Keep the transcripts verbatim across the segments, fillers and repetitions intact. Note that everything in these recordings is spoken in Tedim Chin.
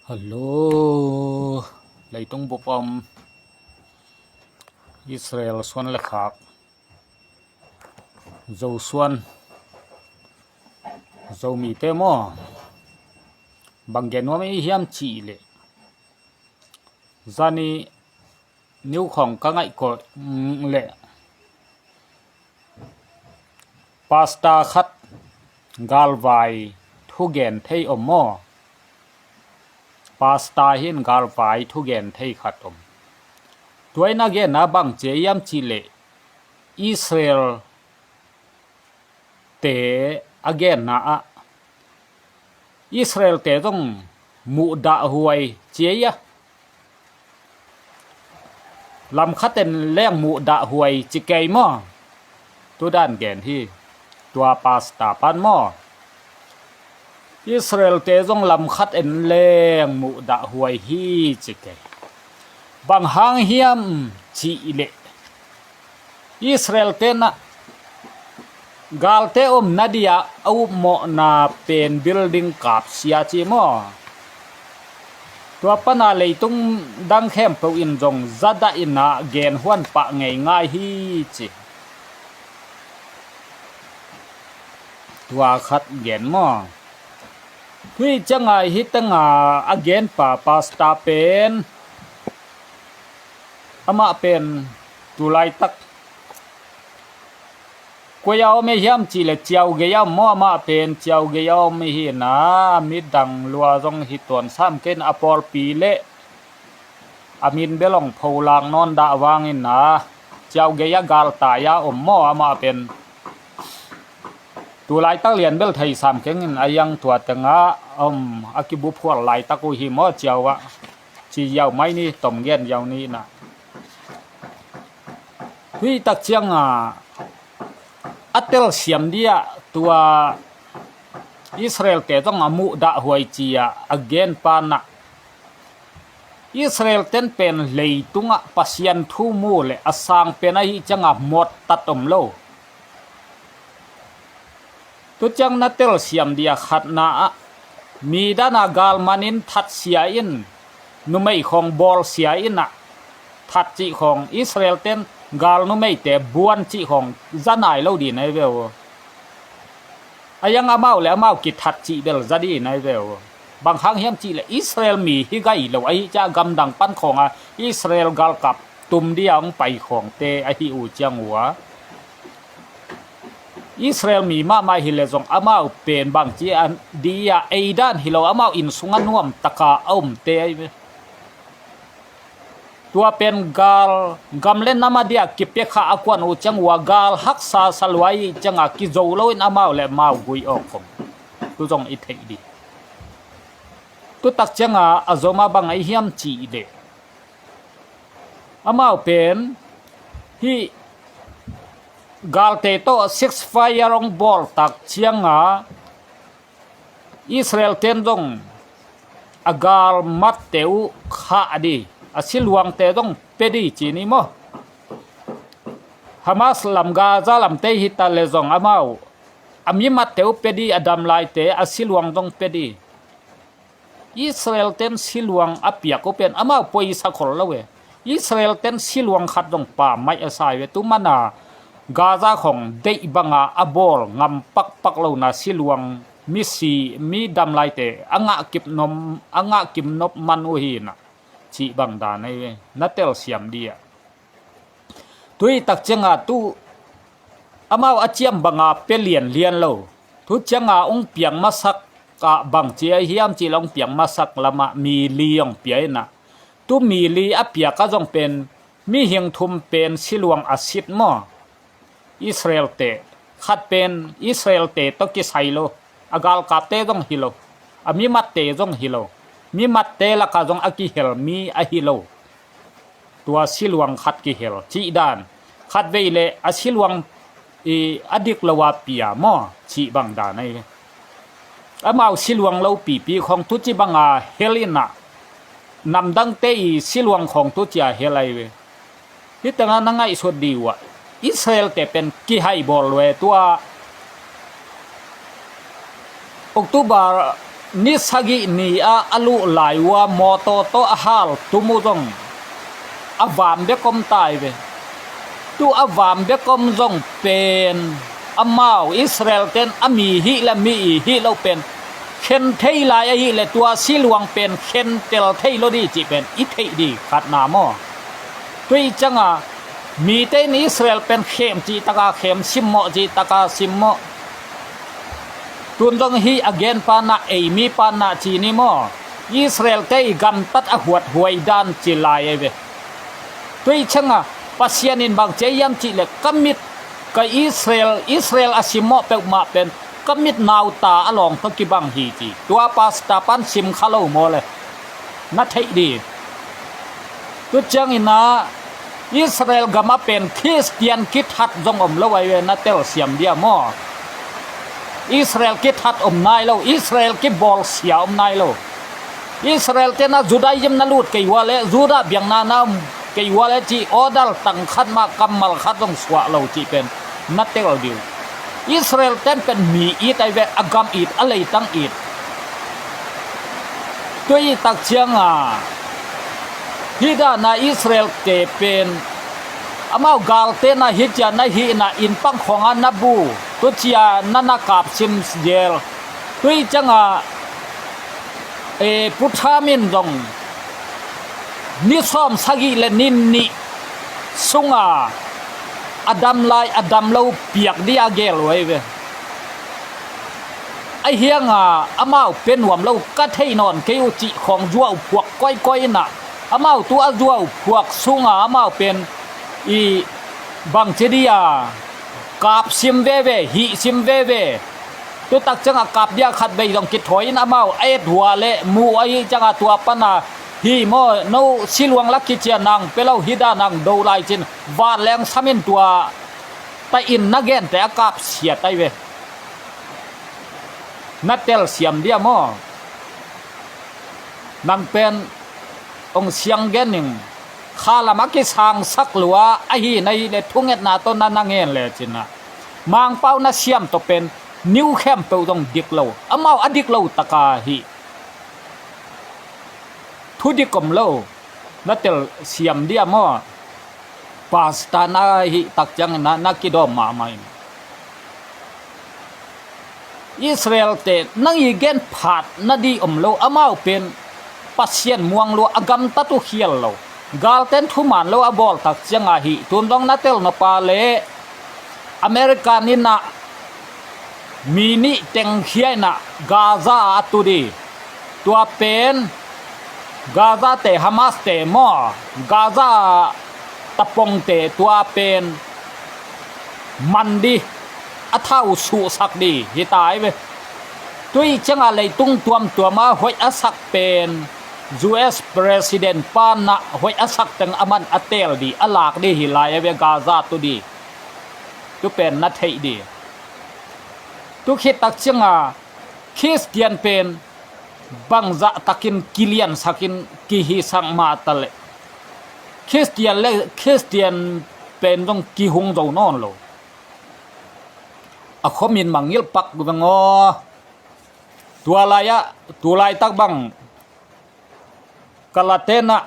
Hallo, leitung bup a om Israel suan le khak, Zo suan, Zomite maw? Bang gen nuam i hiam cih leh, zani niu khawng ka ngaih kawh leh, pasta khat galvai thugen thei om maw? Pasta hi in galvai thugen thei khat om. Tua in a genna bang ci hiam cih leh, Israel te a genna ah, Israel te zong muhdahhuai ci a, lam khat en leng muhdahhuai ci kei maw? Tudan gen hi. Tua pasta pan maw, Israel te zong lam khat en leng muhdahhuai hi ci kei. Bang hang hiam cih leh, Israel te na galte omna dia a upmawhna pen building kapsia ci maw? Tua pana leitung dang khempeuh in zong zadah in a gen huan pah ngeingai hi ci. Tua khat gen maw? Tui cianga hi tanga a genpa pasta pen, amah pen tulaitak koi a om i hiam cih leh, Ciau gei a om maw? Amah pen Ciau gei a om i hi na, midang lua zong hi tuan sam kei in, a pawlpi leh a min bel hong pholak nawn dah vangin na, Ciau gei a galtai a om maw? Amah pen tulaitak lian bel thei sam kei in, a yang tua tengah a om, a kibuphual laitak uh hi maw, Ciau ah. Ci yau mai ni, tom gen yau ni na. Hih tak cianga a telsiam dia tua Israel te zong a muhdahhuai cia a genpa na, Israel ten pen leitungah Pasian thu mu le a sang pen ahi cianga mawttat om lo. Tuciang na telsiam dia khatna ah, mi dana gal manin that sia in, numei khawng bawl sia in ah, that cih khawng Israel ten gal numeite buan cih khawng za nai lo di nai ve uh. A yang amau le amau kithat cih bel za di nai ve uh. Bang hang hiam cih le Israel mi hi gai lo ahi cia, gamdang pan khawng a Israel galkap tum dia hong pai khawngte ahi uh ciang uh a, Israel mi mahmah hi le zong amau pen bangci a di a, ei dan hi lo, amau inn sungah nuam taka a omte ahi ve. Tua pen gal gam le nam a dia kipia kha a kuan uh ciang uh a, gal haksa sa lua i cianga kizo loin amau le amau gui awk khong tu zong i theih di. Tutak cianga a zoma bang ahi hiam cih leh, amau pen hih galte tawh ceasefire hong bawltak cianga Israel ten zong a galmatte uh khah di, a siluangte zong pia di ci ni maw? Hamas lam, Gaza lamte hita le zong amau a mimatte uh pia di, a damlaite a siluang zong pia di. Israel ten siluang a piak uh pen amau poisa khol lo e. Israel ten siluang khat zong pammaih a sai ve. Tu mana Gaza khong deih banga a bawl ngam pakpak lona siluang, misi, mi damlaite a ngah kip nom, a ngah kim nop man uh hi na, cih bang dan ahi ve. Na telsiam di ah. Tui tak cianga tu amau a ciam banga pia lianlian lo. Tu cianga hong piang masak ah bangci ahi hiam cih le, hong piang masak lamah mi li hong pia in ah, tu mi li a piak a zong pen mihing thum pen siluang a sit maw? Israel te, khat pen Israel te tawh kisai lo, a galkapte zong hi lo, a mimatte zong hi lo, mimatte lakah zong a kihel mi ahi lo. Tua siluang khat kihel cih dan. Khat vei le a siluang i a dik lo a pia maw cih bang dan ahi ve. Amau siluang lo pipi khong tuci banga hel in ah, namdangte i siluang khong tucia hel ahi ve. Hih tengah na ngaihsut di uh ah, Israel te pen kihai bawl lua e. Tua October Ni sagih ni-ah a luh lai uh a mawtaw tawh a hal tum uh zong a vam bek om tai ve. Tu a vam bek om zong pen amau Israel ten a mi hih le mi i hih loh pen khen thei lai ahih leh tua siluang pen khen tel thei lo dih cih pen i theih dih khatna maw? Tuih ciangah mite in Israel pen khem cih taka khem, simmawh cih taka simmawh. Tun zong hih a gen panah, ei mi panah ci ni maw? Israel te i gamtat a huathuai dan ci lai ei ve. Tuih ciangah Pasian in bang ci hiam cih leh ka mit, ka Israel, Israel a simmawh peuhmah pen ka mit nauta a lawng tawh kibang hi ci. Tua pastor pan sim kha lo maw le? Na theih dih. Tu ciangin ah Israel gam a pen Khristian kithat zong om lo ai ve, na telsiam dia maw? Israel kithat om nai lo, Israel kibawlsia om nai lo. Israel tenah Judaism na lut kei ua le, Judah biakna na om kei ua le cih order tang khat mah kammal khat zong suah lo cih pen na tel dih uh. Israel ten pen mi it ai ve, a gam it, a leitang it. Tua i tak cianga hih dana Israel te pen amau galte na hih cia na hihna inn pang khonga na bu, tu cia na na kapsim zel. Tua i cianga e, Pu Tham in zong ni sawm sagih le ni nih sunga a dam lai a dam lo piak dih a gel uh ai ve. A hianga amau pia nuam lo ka thei nawn kei uh cih khawng zuau phuak koikoi inah amau tu a zuau phuak sunga amau pen i bangci dih a kapsim veve, hihsim veve. Tutak ciangah kap dia khat vei zong kithawi in amau a et hua le muh ahi ciangah tua pana hi maw, no siluang lak kicia nang pia lo hi da nang do lai cin van leng samin tua ta in na gente a kap siat ai ve. Na telsiam dia maw? Nang pen ong siang gen ning. Khalam a kisangsak lua ahi na hi le thungetna tawh na na ngen le cinah Mangpau na siam tawh pen niu khempeuh zong dik lo, amau a dik lo taka hi. Thu dik om lo. Na telsiam dia maw? Pastor na hih tak ciangin na, na kidawm mahmah in. Israel te nang i gen phat na dih om lo, amau pen Pasian muang lua a gamtat uh khial lo. Galten thuman lo a bawl tak cianga hih tun dong na tel nop a le American inah mi nih tengkhia inah Gaza ah a tu dih. Tua pen Gaza te, Hamas te maw, Gaza tapongte tua pen man dih, a thau suhsak dih hi ta ai ve. Tuih ciangah leitung tuamtuama hoih a sak pen U S President panah hoih a sak teng a man a teel dih, a lak dih hi lai ai ve, Gaza tu dih. Tu pen na theih dih. Tu khit tak ciangah Khristian pen bangzah takin kiliansakin kihisak mah ta leh Khristian le Khristian pen zong kihung zo nawn lo. A khomin mangngilh pak veng aw. Tua lai-ah, tu laitak bang ka la tenah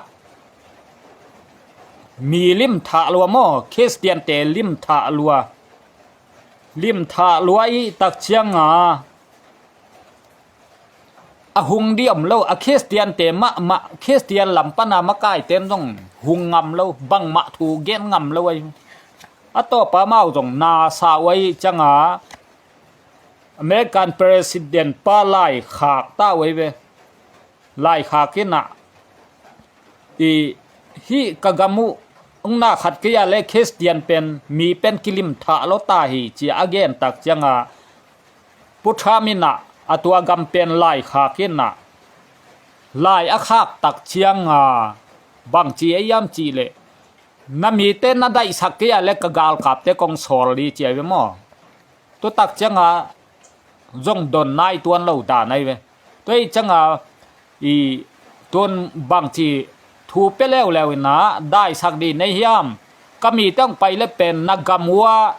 mi limthah lua maw, Khristiante limthah lua. Limthah lua i tak cianga a hung dih om lo, a Khristiante mahmah, Khristian lam pana makaiten zong hung ngam lo, bangmah thu gen ngam lo ai. A tawpa mau zong nasa uh ai cianga American President pa laikhak ta uh ai ve. Laikhak inah i hih ka gam uh ungna khat kei a le Khristian pen mi pen kilimthah lo ta hi cia a gen tak cianga Pu Tham inah a tua gam pen laikhak inah lai a khak tak cianga bangci a iam cih leh na mite na daihsak kei a le ka galkapte kong sawl dih cia ve maw? Tutak cianga zong don nai tuan lo dan ai ve. Tua i cianga i tun bangci thu pia leuleu inah daisak dih nei hiam? Ka mite hong pai le pen na gam uh ah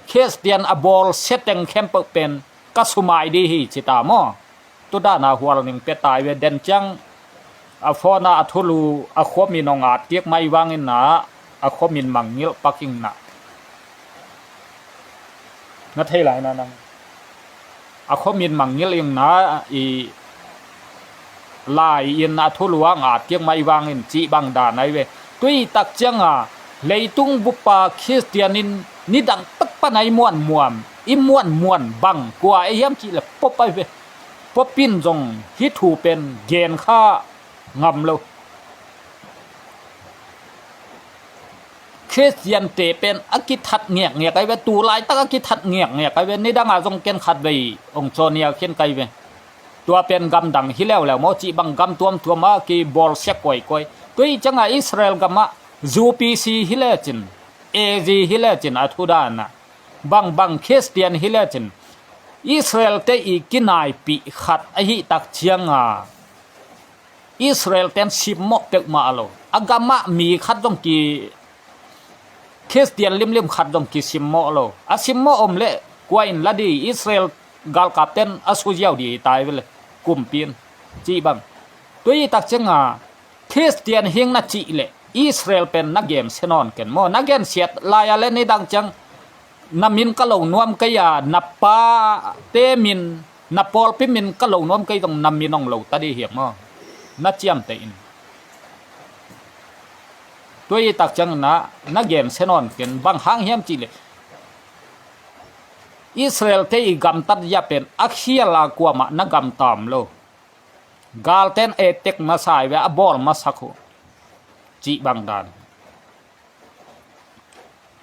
Khristian a bawl seteng khempeuh pen ka sumai dih hi ci ta maw? Tu dana hual ning pia tai ve, den ciang a phone a a thulu a khuamin hong at kik mai vangin na a khuamin mangngilh pak ing na. Na thei lai na nang. A khuamin mangngilh ing na i lai in a thulu hong at kik mai vangin cih bang dan ai ve. Tui tak cianga leitung bupa Khristian in nidang pek pan a i muanmuan, i muanmuan bang kua ei hiam cih le pop ai ve. Pop in zong hih thu pen gen kha ngam lo. Khristiante pen a kithat ngekngek ai ve, tu laitak a kithat ngekngek ai ve, nidanga zong ken khat vei ong cawnia khin kai ve. Tua pen gamdang hi leuleu maw, cih bang gam tuamtuam a kibawlsia koikoi. Tui cianga Israel gamah U P C hi lecin, A Z hi lecin a thudana bangbang Khristian hi lecin Israel te i kinaipih khat ahi tak cianga Israel ten simmawh peuhmah lo. A gamah mi khat zong ki Khristian limlim khat zong kisimmawh lo. A simmawh om le kua in la di, Israel galkap ten a suziau di tai vele kumpi in cih bang. Tui tak cianga Khristian hing na cih le Israel pen na gensia nawn ken maw? Na gensiat lai-a le nidang ciang na min ka lo nuam kei a, na pate min, na pawlpi min ka lo nuam kei zong na min ong lo ta di hiam maw? Na ciamteh in. Tui tak ciangin na gensia nawn ken, bang hang hiam cih le Israel te i gamtat zia pen a khial a kuamah na gamta om lo. Galten etek masa ai ve, a bawl masak uh cih bang dan.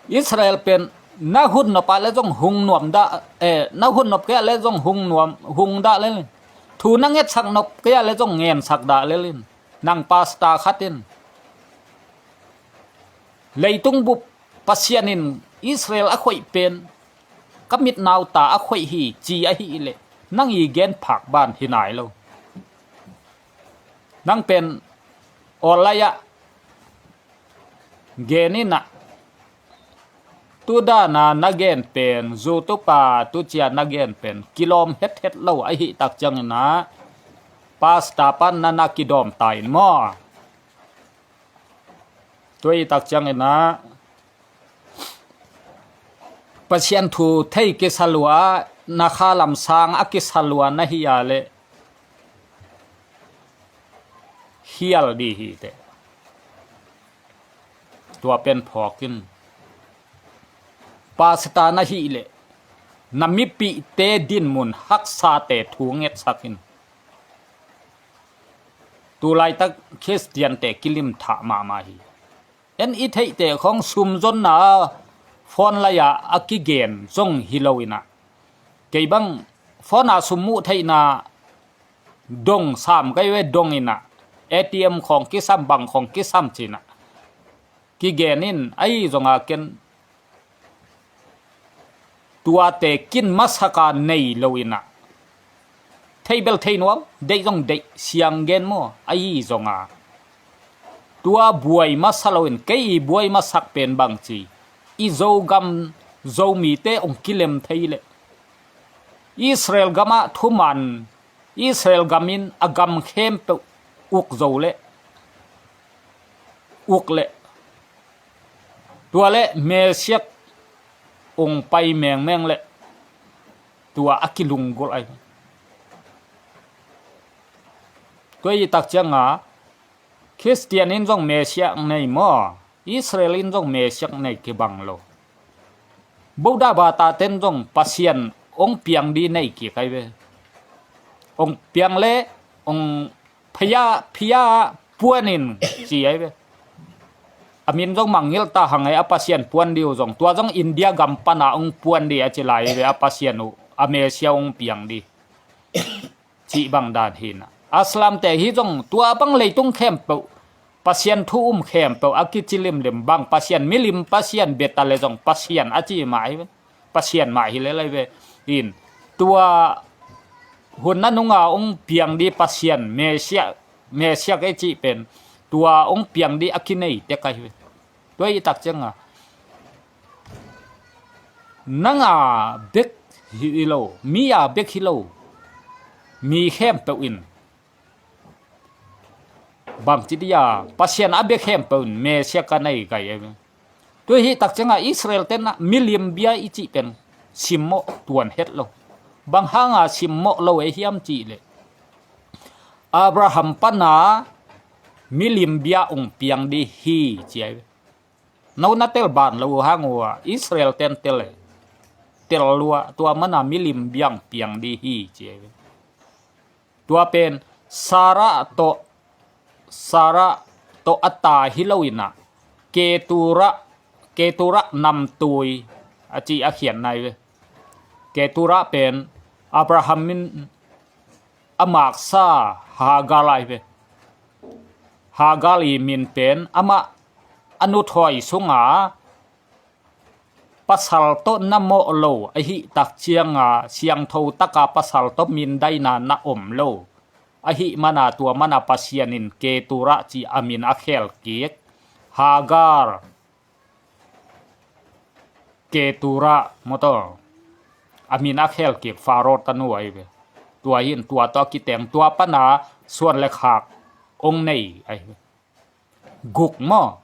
Israel pen na hun nop ah le zong hung nuam dah, eh, na hun nop kei ah le zong hung nuam, hung dah le. Thu na ngetsak nop kei ah le zong ngensak dah le lin. Nang pasta khat in leitung bup Pasian in Israel a khoih pen ka mitnauta a khoih hi ci ahi leh nang i gen phak ban hi nai lo. Nang pen online ah gen inah, tu dana na gen pen, YouTube a tu cia na gen pen kilawm hethet lo ahi tak cianginah pasta pan na na kidawm ta in maw? Tui tak cianginah Pasian thu thei kisa lua, na kha lam sang a kisa lua na hi a leh hial di hi teh. Tua pen phawk in. Pasta na hi leh na mipihte dinmun haksate thu ngetsak in. Tu laitak Khristiante kilim thah mahmah hi. En i theihte khong sumzonna phone lai-a a kigen zong hi lo inah, kei bang phone a sum muh theihna dong sam kai ve, dong inah, A T M khong kisam, bang khong kisam cinah kigen in, ahi zonga ken tuate kin masaka nei lo inah, thei bel thei nuam, deih zong deih, siang gen maw? Ahi zonga tua buai masa lo in, kei i buai masak pen bang ci, i Zogam Zomite ong kilem thei leh Israel gamah thuman, Israel gamin a gam khempeuh uk zo leh, uk leh, tua leh Messiah ong pai mengmeng leh tua a kilunggulh ai. Tua i tak cianga Khristian in zong Messiah nei maw? Israel in zong Messiah nei kibang lo. Buddha bata ten zong Pasian ong piang di nei kik ai ve. Ong piang le ong phia, phia puan in ci ai ve. A min zong mangngilh ta hang ai, a Pasian puan di uh zong. Tua zong India gam pana ong puan di a ci lai ve, a Pasian uh, a Messiah ong piang di cih bang dan hi inah. Aslamte hi zong tua bang leitung khempeuh, Pasian thu um khempeuh a kici limlim bang, Pasian milim, Pasian beta le zong Pasian a ci mah hi ve. Pasian mah hi lel ai ve. In tua hun nanunga ong piang di Pasian, Messiah, Messiah ei cih pen tua ong piang di a kinei tek ai hi ve. Tua i tak cianga nanga bek hi lo, mi a bek hi lo. mi khempeuh in bangci dia Pasian a bia khempeuh in Messiah ka nei gai e. Tua hi takcianga Israel tenah milim bia i cih pen simmawh tuan het lo. Bang hanga simmawh lo e hiam cih leh Abraham pana milim bia ong piang di hi ci ai ve. No na tel ban lo hang uh a Israel ten tel e. Tel lua tua mana milim bia ong piang di hi ci ai ve. Tua pen Sarah tawh Sarah tawh a ta hi lo inah Ketura Ketura namtui a ci a khian nai ve. Ketura pen Abraham in a maksa Hagar lai ve. Hagar i min pen amah a nuthawi sunga pasal tawh na mawh lo ahi takcianga siangtho taka pasal tawh mindaina na om lo. Ahi mana tua mana Pasian in Ketura ci a min a khel kik. Hagar Ketura mawtaw a min a khel kik Faro tanu ai ve. Tua hin tua tawh a kiteng tua pana suan le khak ong nei ai ve. Guk maw?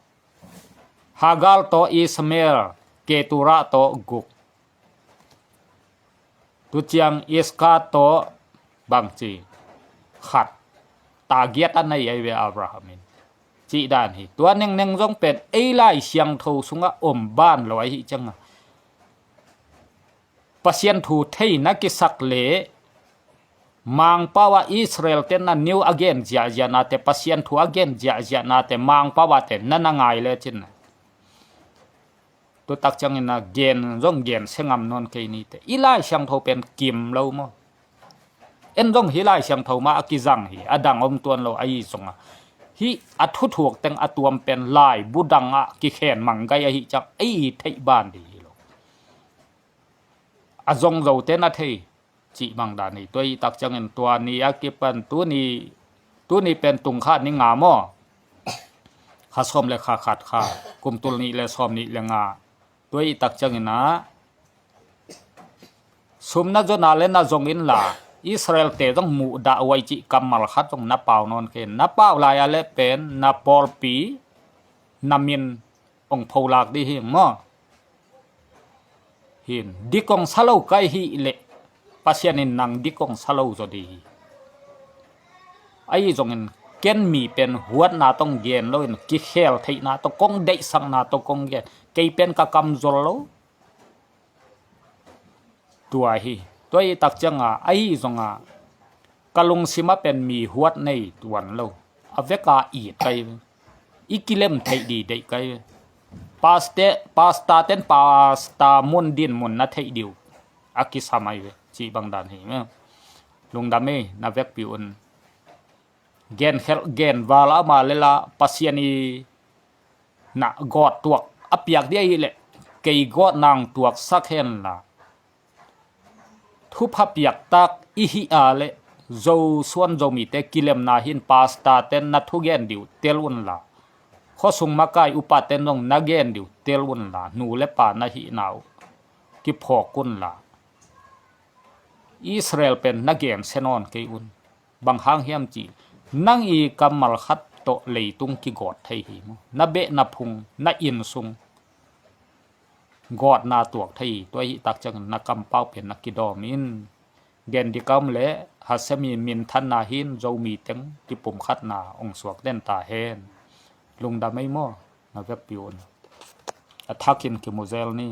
Hagar tawh Ishmael, Ketura tawh guk. Tuciang Iska tawh bangci khat. Tagiat a nei ai ve Abraham in. Cih dan hi. Tua nengneng zong pen ei lai siangtho sungah om ban lo ahi cianga Pasian thu thei na kisak le Mangpau ah Israel ten a niu a gen ziahziah nate Pasian thu a gen ziahziah nate Mangpau ah te na na ngai le cin. Tutak ciangin a gen zong gen sengam nawn kei nite i lai siangtho pen kim lo maw? En zong hi lai siangtho mah a kizang hi a dang om tuan lo ahi zonga hih a thuthuk teng a tuam pen lai budang ah kikhen manggai ahi ciang ei theih ban dih hi lo. A zong zote na thei cih bang dan hi. Tua i tak ciangin tua ni a kipan tuni tuni pen tung kha ni nga maw? Kha sawm le kha khat kha kum tul nih le sawm nih le nga. Tua i tak ciangin a sum na zona le na zong in la Israel te zong muh dah uai cih kammal khat zong na pau nawn khin na pau lai a le pen na pawlpi na min ong pholak dih hi maw? Hin dik ong sa lo kai hi leh Pasian in nang dik ong sa lo zaw dih hi. Ahi zongin ken mi pen huatna tong gen lo in kikhel theihna tong kong deihsakna tong kong gen kei pen ka kam zol lo. Tua hi tua i tak cianga ahi zonga ka lungsima pen mi huat nei tuan lo a veka it kai ve. I kilem theih di deih kai ve. Paste pasta ten pasta mun din mun na theih diu a kisam ai ve cih bang dan hi me. Lungdam ei na vekpi un. Gen khelh gen val ama lela Pasian i na gawt tuak a piak dia hi leh kei gawt nang tuak sak hen la. Thupha piaktak i hih a le Zosuan Zomite kilemna hin pasta ten na thugen diu tel unla khuasung makai upa ten zong na gen diu tel unla nu le pa na hihna uh kiphawk unla Israel pen na gen se nawn kei un. Bang hang hiam cih nang i kammal khat tawh leitung kigawt thei hi mu na beh na phung na inn sung gawtna tuak thei hi. Tua hih tak ciangin na kampau pen na kidawm in gen dikam le Hashem i minthanna hin Zomi teng kipumkhatna ong suak den ta hen. Lungdam ei maw na vekpi un. A thakin kimuzel ni.